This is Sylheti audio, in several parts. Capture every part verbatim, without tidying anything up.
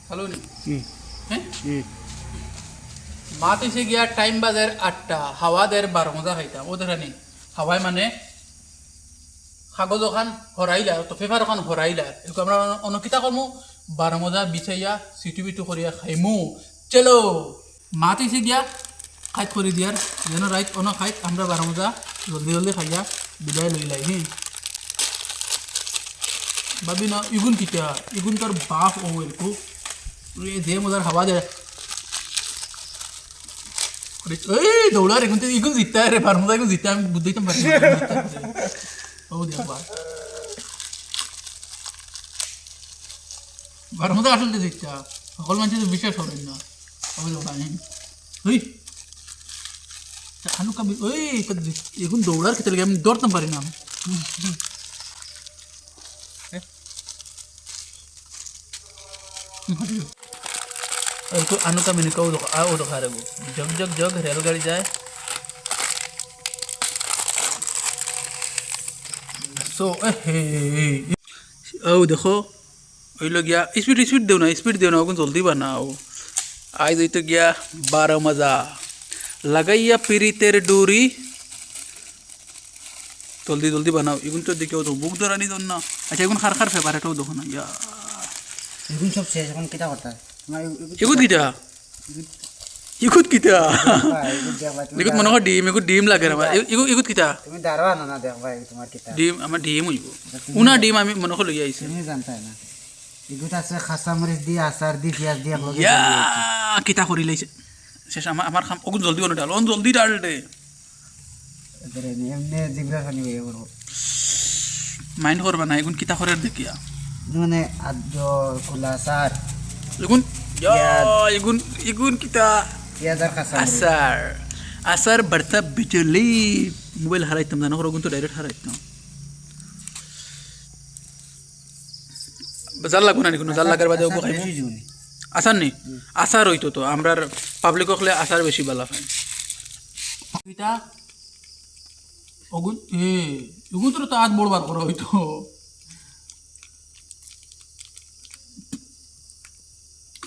হ্যালো নি? হুম। হ্যাঁ? হুম। মাত অইছে গিয়া টাইম বাজের আটটা, হাওয়া দের বারো মজা খাইতাম। ও দেখা নি? হাওয়ায় মানে কাগজ ওখান হরাইলা, তো পেপার ওখান হরাইলা। এরকম আমরা অনো কিতা করমু? বারো মজা বিছাইয়া, সিটু বিটু করিয়া খাইমু। চলো। মাত অইছে গিয়া, খাইত করি দিয়ার, যেন রাইত অনো খাইত, আমরা বারো মজা জলদি জলদি খাইয়া বিদায় লইলাই, হি। ভাবি না, ইগুন কিতা? ইগুন তোর বাপ ও এরকু। এ যে মজার হাওয়া দে। আরে, এই দৌড়ার, ইগুন তো, ইগুন জিততা রে, বারো মজা ইগুন জিততা, আমি বুঝতেই তো পারি না। ও দেখবা। বারো মজা আসলে জিততা। সকল মানুষের তো বিশ্বাস হবে না। ওই দেখো, আমি, ওই। তা আনুকা বি-, ওই, তা দি-, এখন দৌড়ার ক্ষেত্রে আমি ধরতাম পারি না। এই তো আনুকা মিনুকা ও দেখো, আ, ও দেখো, আরে গো। জগ জগ জগ, রেলগাড়ি যায়। So, এ, হে, হে, হে। ও দেখো, অইলো গিয়া, স্পিড, স্পিড দেও না, স্পিড দেও না, ওগুন জলদি বানাও। আইজ অইতো গিয়া বারো মজা। লাগাইয়া পিরিতের ডুরি। জলদি, জলদি বানাও। ইগুন তো দেখি, ও তো বুক ধরানি দন না। আচ্ছা, ইগুন খার খার ফেভারিট, ও দেখো না, ইয়া। ইগুন সব শেষ, এখন কিতা করতা? তোমার ইগু-, ইগুত কিতা? ইগুত কিতা? দেখবা, ইগুত দেখবা, তুমি ইগুত মনে হয় ডিম, ইগুত ডিম লাগে না। ইগুত ইগু-, ইগুত কিতা? তুমি দাঁড়াও না, না দেখবা, এই তোমার কিতা? ডিম, আমার ডিম অইব। তুমি উনা ডিম আমি মনে হয় লইয়া আইছি। তুমি জানতায় না। ইগুত আছে কাঁচামরিচ দি, আচার দি, পিয়াজ দি, একলগে ইয়া, জ্বালিয়ে দিছি। কিতা করি লাইছে? শেষ, আমার, আমার কাম, ওগুন জলদি বানো ডাল, ওন জলদি ডাল দে। এদের এমনি, এমনি জিব্রা পানি বেরিয়ে পড়বো। মাইন্ড করবা না, এগুন কিতা করের দেখিয়া। মানে, আদ্য খোলা আচার। এগুন, ইয়া, পিয়াজ। এগুন, এগুন কিতা? পিয়াজ আর কাঁচামরিচ। আচার। আচার ভর্তা বিচলি। মোবাইল হারাইতাম, জানো, ওগুন তো ডাইরেক্ট হারাইতাম। জাল লাগবো না নি কোনো, জাল লাগার বাদে ওগু খাইমু। বেশি জুনি। আচার নি? হুম। আচার অইতো তো, আমরার পাবলিক অকলে আচার বেশি বালা পায়। ইতা ওগুন, এ, ওগুন তো তো আত বড় বার করা অইতো।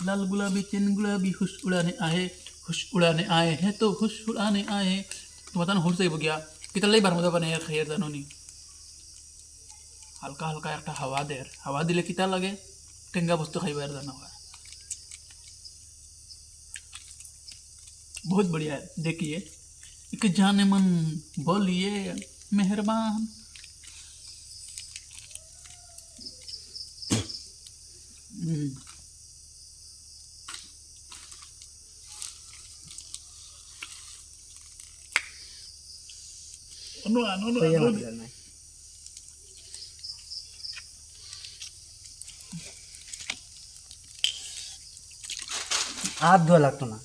লাল গোলাপি চেন গোলাপি হুশ উড়ানে আয়ে, হুশ উড়ানে আয়ে হে তো হুশ উড়ানে আয়ে। তোমার তান হুশ যাইব গিয়া। কিতার লাগি বারো মজা বানাইয়া খাইয়ার জানো নি? হালকা হালকা একটা হাওয়া দের, হাওয়া দিলে কিতা লাগে? টেঙ্গা বস্তু খাইবার জানা হয়। বহুত বড়িয়া। দেখিয়ে, এক জানে মন বলিয়ে, মেহেরবান। হুম। অন্য আন, অন্য আন, অন্য আন। আত ধোয়া লাগতো না।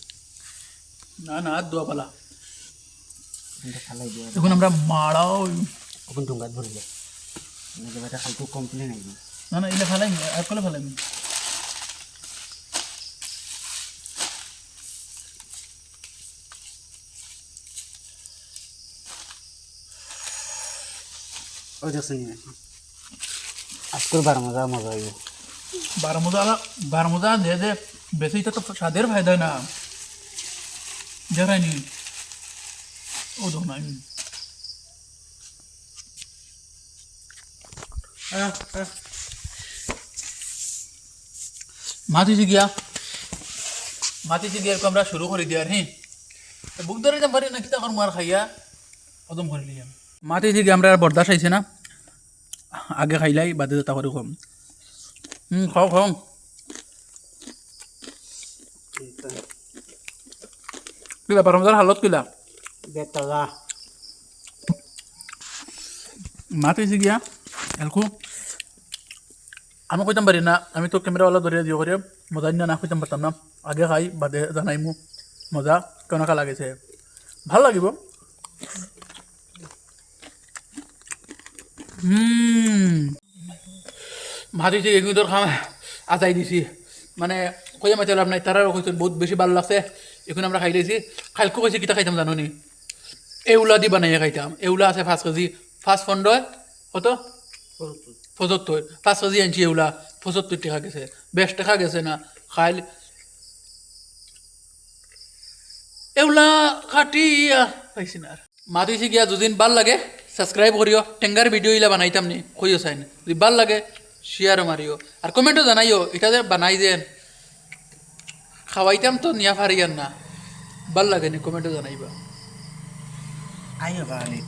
না, না, আত ধোয়া বালা। এটা ফালাই দিও। এখন আমরা মারাও। এখন ডুঙ্গাত ভরি যায়। মানে যে বেটা খাইতে কমপ্লেন আইবে। না, না, এটা ফালাই, আর করে ফালাই। ও দেখছেন নি? আজকের বারো মজা, মজা অইব। বারো মজা, বারো মজা যে, যে বেশি, এটা তো স্বাদের ফায়দা না। দেখায়নি। ও দেখো না, হুম। আহ, আহ। মাতিছি গিয়া, মাতিছি গিয়া, এরকম আমরা শুরু করি দিয়ার, হ্যাঁ। তো বুক ধরে দিতাম পারি না, কিতা করমু আর খাইয়া, খতম করি লিয়াম। মাতিছি গিয়া, আমরা আর বরদাস্ত আইছে না, আগে খাইলাই, বাদে যেতা করি কম। হুম, খাও, খাও। কিলা, বারো মজার হালত কিলা? বেতালা। মাতিছি গিয়া, এলকু। আমি কইতাম পারি না, আমি তো ক্যামেরাওয়ালা ধরিয়া দিও করে, মজা না, না কইতাম পারতাম না। আগে খাই, বাদে জানাইমু মজা কেনকা লাগেছে। ভালা লাগিব। হুম। মাতিছি, এগুন তোর খাম আজাই দিছি। মানে, কইয়া মাতে লাভ নাই, তারাও কইছে বহুত বেশি ভালা লাগছে। এখন আমরা খাই লইছি। কাইলকু কইছি কিতা খাইতাম জানো নি? এউলা দি বানাইয়া খাইতাম। এউলা আছে পাঁচ কেজি, পাঁচ পনেরো, কত? পঁচাত্তর, পাঁচ কেজি আনছি এগুলা, পঁচাত্তর টেকা গেছে, বেশ টেকা গেছে না, খাইল এগুলা কাটিয়া পাইছি না আর। মাত অইছে গিয়া, যুদি ভালা লাগে subscribe করিও, টেঙ্গার video ইলা বানাইতাম নি, কইও চাইন। যুদি ভালা লাগে share মারিও, আর comment-ও জানাইও, ইটা যে বানাই যে খাওয়াইতাম তো নিয়া পারি আর না, ভালা লাগে নি comment-ও জানাইবা। আইও বাঙালি।